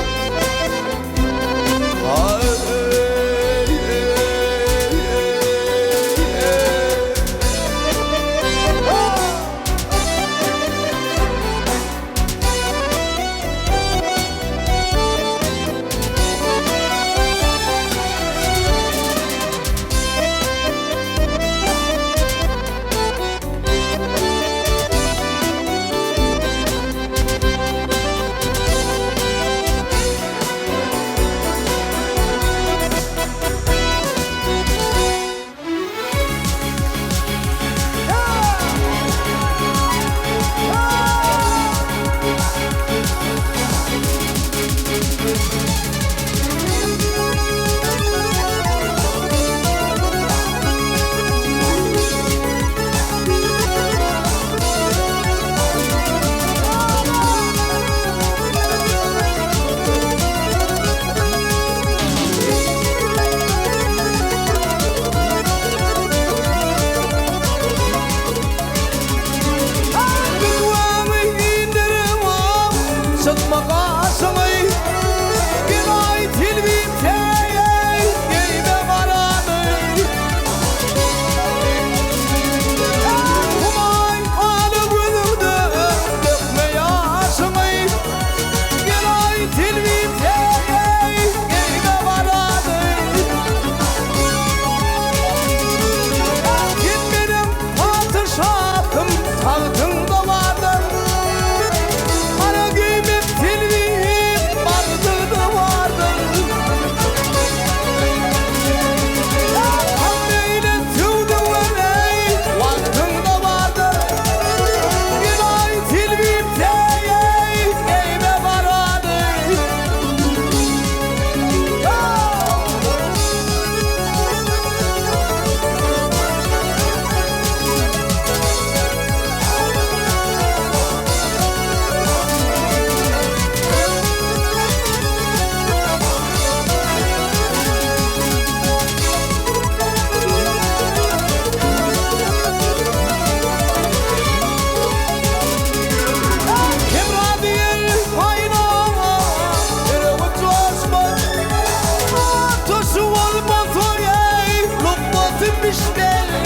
düşmeli.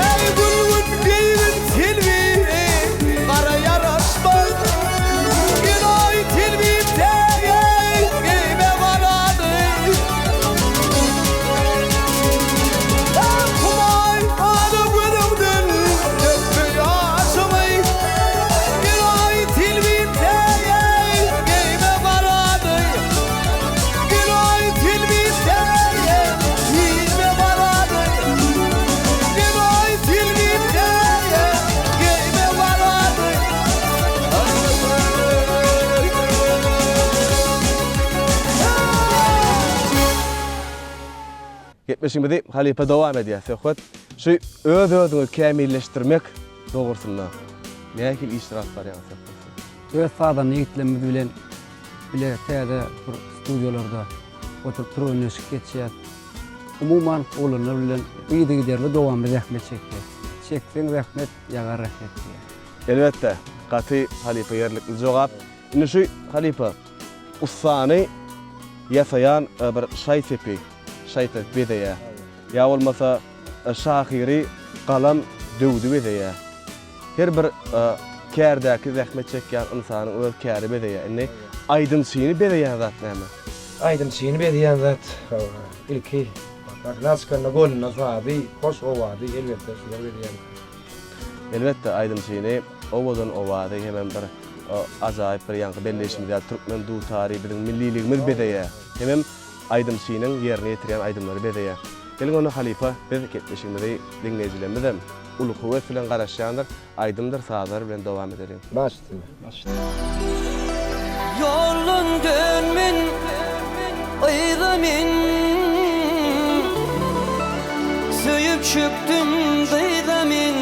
Eý gülgün geýgin telbi, gara ýaraşmaz. Genaý telbi tägeý geýme garany. Eý Humaý ala gözüňden dökme ýaşyňy. Genaý telbi tägeý geýme garany. Genaý telbi tägeý geýme garany. Genaý telbi tägeý geýme garany. Gepleşigimizi halypa dowam edýär. Söhbet şu öz-özüňi kämilleşdirmek dogrusynda nähili işler alyp barýaňyz Söhbet siz? Öz sazanda ýigitlerimiz bilen bile täze bir studiýalarda oturyp türgenleşik geçýäs. Umuman oglanlar bilen yzygiderli dowamly zähmet çekýäs. Çekseň zähmet, ýagar rehnet diýýär. Elbetde, gaty halypa ýerlikli jogap. Indi şu halypa ussany ýasaýan bir şaý-sepi, şaý-sep bezeýär. Ýa bolmasa şahyry galam döwdi bezeýär. Her bir kärdäki zähmet çekýän ynsanyň öz käri bezeýär. Indi aýdymçyny bezeýän zat näme? Aýdymçyny bezeýän zat, hawa, ilki sahna çykanda golunda sazy, hoş owazy, elbetde, şular bezeýär. Elbetde, aýdymçyny owadan owazy hemem bir ajaýyp bir ýaňky belleýşimiz ýaly türkmen dutary biziň milliligimiz bezeýär. Hemem aýdymçynyň ýerine ýetirýän aýdymlary bezeýär. Geliň onda halypa biz gepleşigimizi diňleýjilerimizem uly höwes bilen garaşýandyr, aýdymdyr sazlar bilen dowam edeliň. Baş üstüne. Baş üstüne. Ýoldan dönmen yza men Söýüp çökdüm dyza men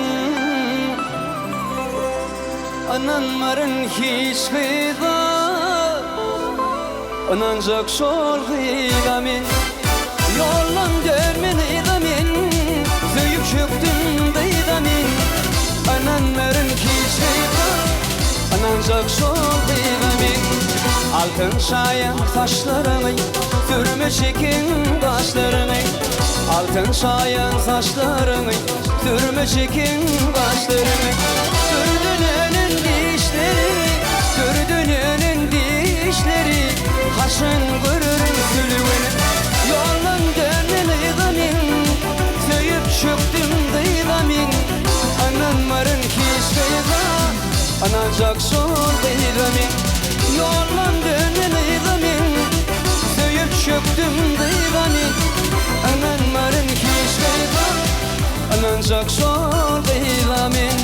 Ynanmaryn hiç gyza Ynanjak şol gyza men Ýoldan dönmen yza men Söýüp çökdüm dyza men Ynanmaryn hiç gyza Ynanjak şol gyza men Altyn şaýan saçlaryňy Sürme çeken gaşlaryňy Altyn şaýan saçlaryňy Sürme çeken gaşlaryňy Dürdüneniň dişleri Dürdüneniň dişleri Haçan görerin sülgüni Ýoldan dönmen yza men Söýüp çökdüm dyza men Ynanmaryn hiç gyza Ynanjak şol gyza men Ýoldan dönmen yza men Söýüp çökdüm dyza men Ynanmaryn hiç gyza Ynanjak şol gyza men.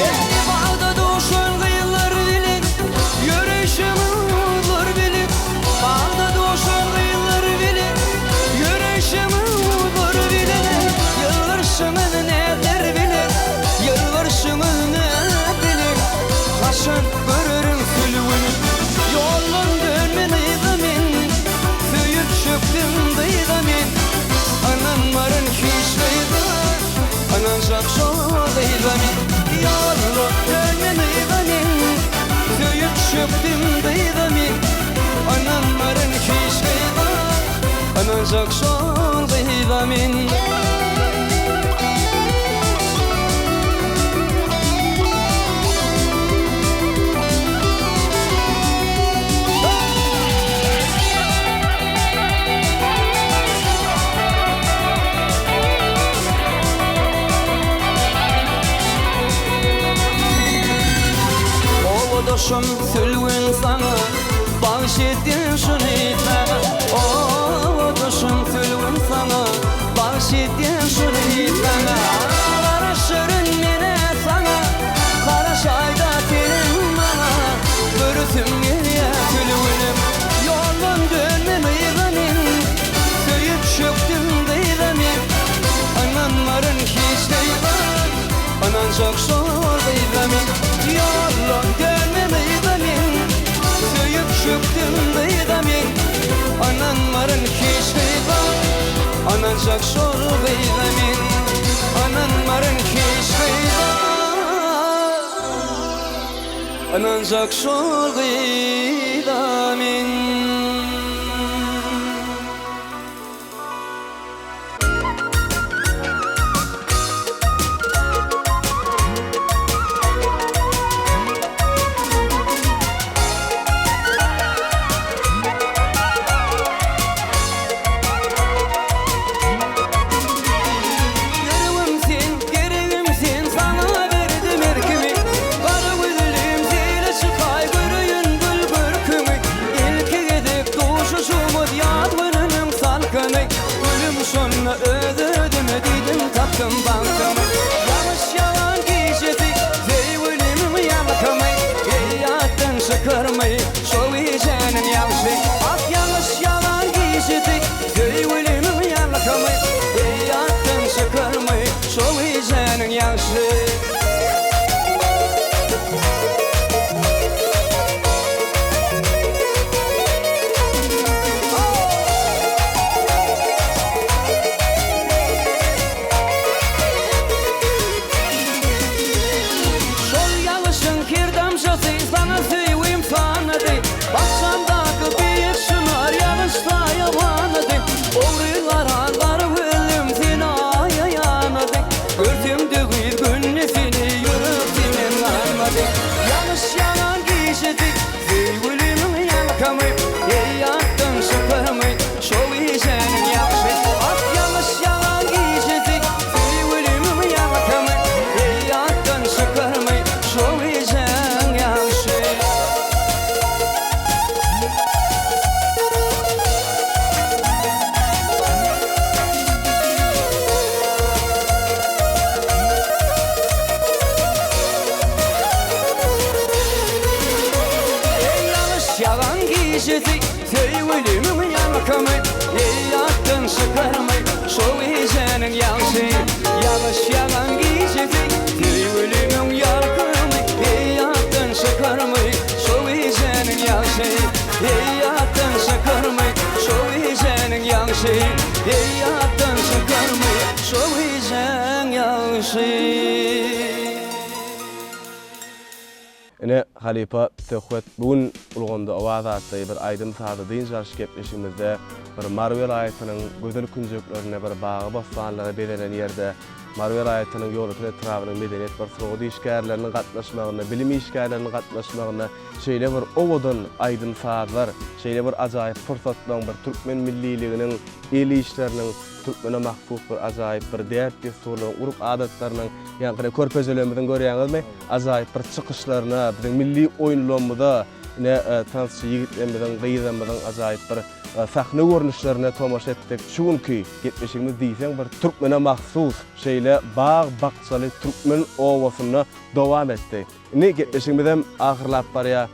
Eý, bagda duşan gyzlar bilen Ýöreýşiň uzlar bilen Bagda duşan gyzlar bilen Ýöreýşiň uzlar bilen Ýylgyrşyňyz nätler bilen Ýylgyrşyňyz nätler bilen Haçan görerin sülgüni Ýoldan dönmen yza men Söýüp çökdüm dyza men Ynanmaryn hiç gyza Ynanjak şol gyza men Ýoldan dönmen yza men Söýüp çökdüm dyza men Ynanmaryn hiç gyza Ynanjak şol gyza men. Obadaşym Sülgün saňa Bagş etdim şuny saňa Obadaşym Sülgün saňa Bagş etdim şuny saňa Garaşaryn menä saňa Garaşaýda senem maňa Göresim gelýä sülgünim Ýoldan dönmen yza men Söýüp çökdüm dyza men Ynanmaryn hiç gyza Ynanjak şol gyza men Ýoldan dönmen yza men. Ynanjak şol gyza men Ynanmaryn hiç gyza Ynanjak şol gyza men. Ýüregim sen, geregim sen, saňa berdim erkimi. Gara gözlim seýle çykaý, göreýin gül görküňi. Ilki gezek duşuşumyz ýaz gününiň salkyny. Gülüm şonda öz-özüme diýdim tapdym bagtymy. Ýagyş ýagan gijesi söýgülimiň ýalkymy. Eý ýatdan çykarmy şo gijäniň ýagşy. Ah ýagyş ýagan gijesi söýgülimiň ýalkymy. Eý ýatdan çykarmy şo gijäniň ýagşy. Şol ýagyşyň her damjasy saňa söýgim sanady. Bakjamdaky beýik çynar ýagyş saýawanady. Ogry garan gara gözlim seni aýa ýanady. Görsem-de gyz günde seni ýürek senden galmady. Ýagyş ýagan gijedi Söýgülimiň ýalkamy, Eý ýatdan çykarmy, Şo gijäniň ýagşy. Ak ýagyş ýagan gijesi, Söýgülimiň ýalkamy, Eý ýatdan çykarmy, Şo gijäň ýagşy. Eý ýagyş ýagan gijesi Söýgülimiň ýalkymy Eý ýatdan çykarmy Şo gijäniň ýagşy Ýagyş ýagan gijesi Söýgülimiň ýalkymy Eý ýatdan çykarmy Şo gijäniň ýagşy Eý ýatdan çykarmy Şo gijäniň ýagşy Eý ýatdan çykarmy Şo gijäň ýagşy. Ine, halypa söhbet bu gün Ulgamda owaz atly bir aýdym-sazly dynç alyş gepleşigimizde bir Mary welaýatynyň gözel künjeklerinde bir bagy-bossanlyga bezelen ýerde Mary welaýatynyň Ýolöten etrabynyň medeniýet bir sungat işgärleriniň gatnaşmagynda, bilim işgärleriniň gatnaşmagynda şeýle bir owadan aýdym-sazlar, şeýle bir ajaýyp pursatlaryň bir türkmen milliliginiň, el işleriniň türkmene mahsus bir ajaýyp bir däp-dessurlaryň, urp-adatlarynyň, ýaňky körpejelerimiziň görýäňizmi, ajaýyp bir çykyşlaryna, biziň milli oýunlarymyza, ine, tansçy ýigitlerimiziň, gyzlarymyzyň ajaýyp bir sahna görnüşlerine tomaşa etdik. Şu günki gepleşigimiz diýseň bir türkmene mahsus şeýle bag-bakjaly türkmen obasynda dowam etdi. Indi gepleşigimizem ahyrlap barýar.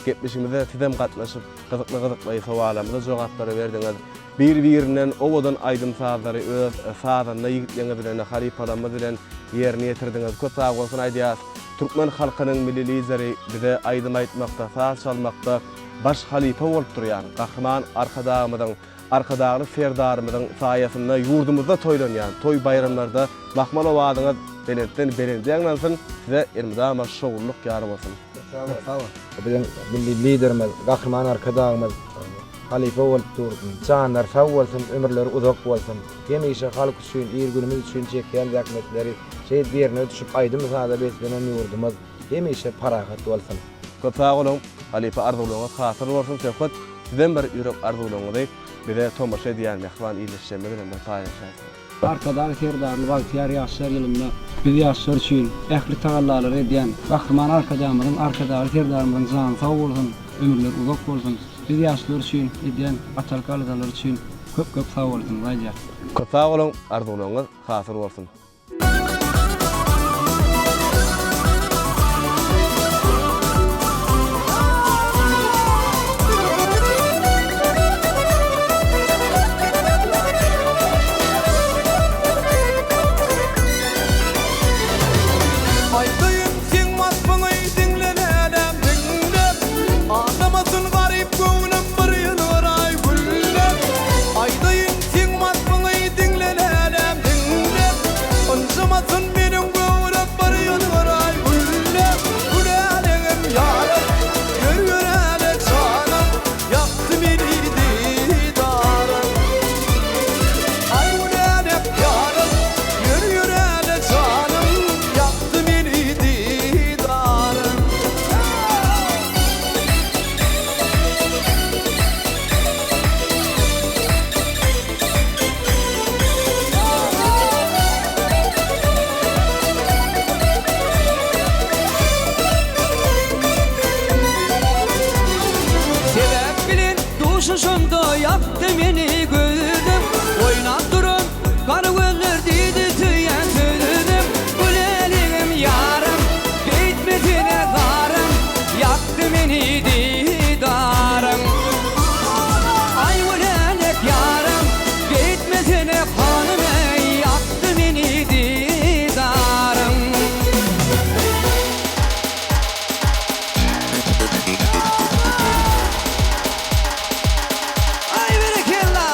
Gepleşigimize sizem gatnaşyp, gyzykly-gyzykly sowallarymyza jogaplary berdiňiz. Bir-birinden owadan aýdym-sazlary öz sazanda ýigitleňiz bilen, halypalarymyz bilen ýerine ýetirdiňiz. Köp sag bolsun aýdýas. Türkmen halkynyň Milli Lideri bize aýdym aýtmakda, saz çalmakda baş halypa bolup durýan Gahryman Arkadagymyzyň, Arkadagly Serdarymyzyň saýasynda ýurdumyzda toýlanýan toý-baýramlarda mahmal owazyňyz belentden belende ýaňlansyn, size elmydama şowlulyk ýar bolsun! Köp sag bol. Biziň Milli Liderimiz Gahryman Arkadagymyz halypa bolup dur. Janlary sag bolsun, ömürleri uzak bolsun. Hemişe halk üçin, il-günümiz üçin çekýän zähmetleri şeýdip ýerine düşüp aýdym-saza beslenen ýurdumyz hemişe parahat bolsun. Köp sag boluň halypa arzuwlaryňyz hasyl bolsun Söhbet sizem bir ýürek arzuwlaryňyzy bize tomaşa edýän mähriban ildeşlerimiz bilen bir paýlaşaýsaňyz. Arkadag Serdarly bagtyýar ýaşlar ýylynda biz ýaşlar üçin ähli tagallalary edýän Gahryman Arkadagymyzyň Arkadagly Serdarymyzyň jany sag bolsun, ömürleri uzak bolsun. Biz ýaşlar üçin edýän atalyk aladalary üçin köp köp sag bolsunyzy aýdýas. Köp sag boluň arzuwlaryňyz hasyl bolsun. Aýdaýyn seň waspyňy diňle läläm diňle Aldamasyn garyp göwnüm bir ýyl bir aý gülle Aýdaýyn seň waspyňy diňle. Ýakdy meni gözüm Oýnap duran gara gözler diýdi söýýän sözüm Güläligim ýarym beýtmesene zarym Ýakdy meni didaryň Aý gülälek ýarym beýtmesene hanym eý Ýakdy meni didaryň. Aý berekella!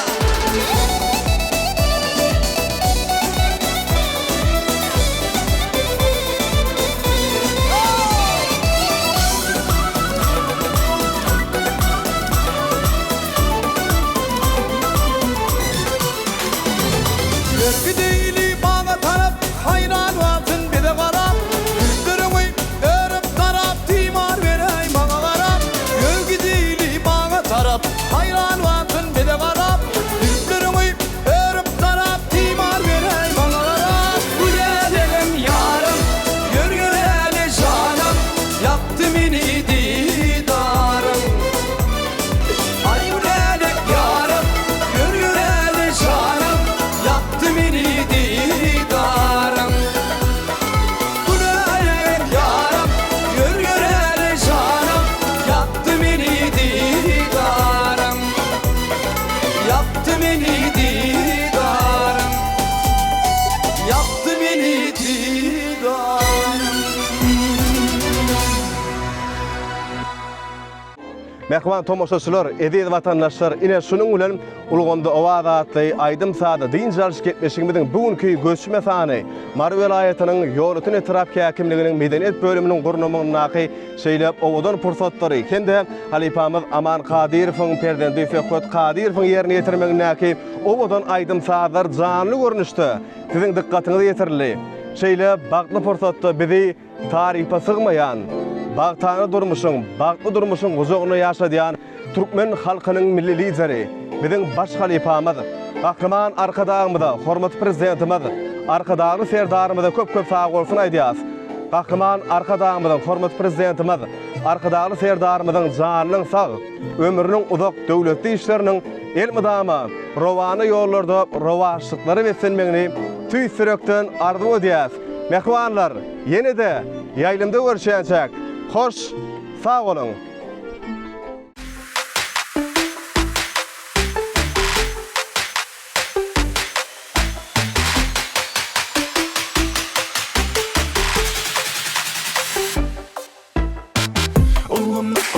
Görgi deýli maňa tarap, Haýran galsyn bize garap, Ýüzleriňi örüp darap, Timar beräý maňa garap. Görgi deýli maňa tarap, Haýran galsyn bize garap, Ýüzleriňi örüp darap, Timar beräý maňa garap. Gülälem ýarym, ýör-ýöräle janym, Ýakdy meni didaryň. Aý gülälek ýarym, ýör-ýöräle janym, Ýakdy meni didaryň. Gülälek ýarym, ýör-ýöräle janym, Ýakdy meni didaryň. Ýakdy meni didaryň. Ýakdy meni didaryň. Mähriban tomaşaçylar, eziz watandaşlar, ine şunuň bilen Ulgamda owaz atly aýdym-sazly dynç alyş gepleşigimiziň bu günki göçme sany Mary welaýatynyň Ýolöten etrap häkimliginiň medeniýet bölüminiň gurnamagyndaky şeýle owadan pursatlary hem-de halypamyz Aman Kadyrowyň perzendi Söhbet Kadyrowyň ýerine ýetirmegindäki owadan aýdym-sazlar janly görnüşde siziň dykgatyňyza ýetirildi. Şeýle bagtly pursatda bizi Tarypa sygmaýan, bagtana durmuşyň, bagtly durmuşyň gujagynda ýaşadýan türkmen halkynyň Milli Lideri, biziň baş halypamyz, Gahryman Arkadagymyza, hormatly Prezidentimiz Arkadagly Serdarymyza köp-köp sagbolsun aýdýas. Gahryman Arkadagymyzyň, hormatly Prezidentimiz Arkadagly Serdarymyzyň janynyň sag, ömrüniň uzak, döwletli işleriniň elmydama rowana ýollarda rowaçlyklara beslenmegini tüýs ýürekden arzuw edýäs. Mähribanlar, ýene-de ýaýlymda görüşýänçäk, hoş sag boluň! Ulgamda.